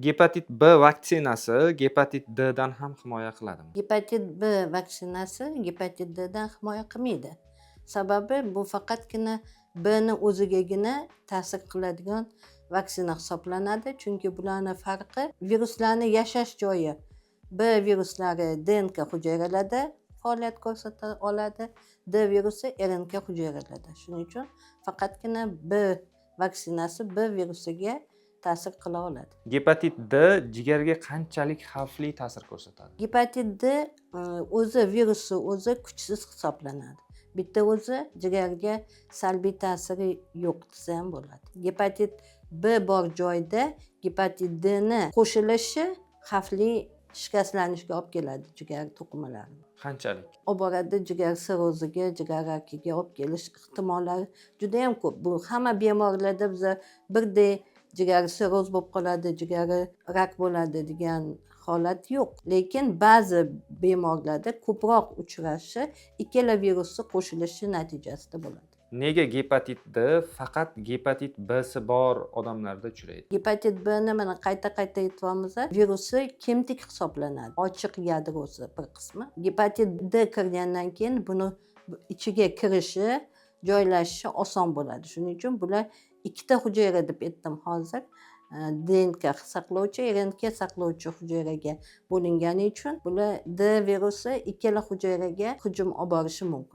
Gepatit B vaksinasi gepatit D dan ham himoya qiladimi? Gepatit B vaksinasi gepatit D dan himoya qilmaydi. Sababi bu faqatgina B ni o'zigagina ta'sir qiladigan vaksina hisoblanadi, chunki bularni farqi viruslarni yashash joyi. B viruslari DNK hujayralarda faoliyat ko'rsata oladi, D virusi RNK hujayralarda. Shuning uchun faqatgina B vaksinasi B virusiga ta'sir qila oladi. Gepatit D jigarga qanchalik xavfli ta'sir ko'rsatadi? Gepatit D o'zi, virusi o'zi kuchsiz hisoblanadi. Bitta o'zi jigarga salbiy ta'siri yo'q desa ham bo'ladi. Gepatit B bor joyda gepatit D ni qo'shilishi xavfli shikastlanishga olib keladi jigar to'qimalarini. Qanchalik? Olib boradi jigar sirroziga, jigar rakiga olib kelish ehtimollari judayam ko'p. Bu hamma bemorlarda biza birdek jigari sirroz bo'lib qoladi, jigari rak bo'ladi degan holat yo'q, lekin ba'zi bemorlarda ko'proq uchrashi ikkala virusni qo'shilishi natijasida bo'ladi. Nega gepatit D faqat gepatit Bsi bor odamlarda uchraydi? Gepatit B ni mana qayta qayta aytyapmiz, virusi kemtik hisoblanadi, ochiq yadrosi bir qismi. Gepatit D kirgandan keyin buni ichiga kirishi, joylashishi oson bo'ladi. Shuning uchun bular ikkita hujayra deb aytdim hozir, DNK saqlovchi, RNK saqlovchi hujayraga bo'lingani uchun bular D virusi ikkala hujayraga hujum olib borishi mumkin.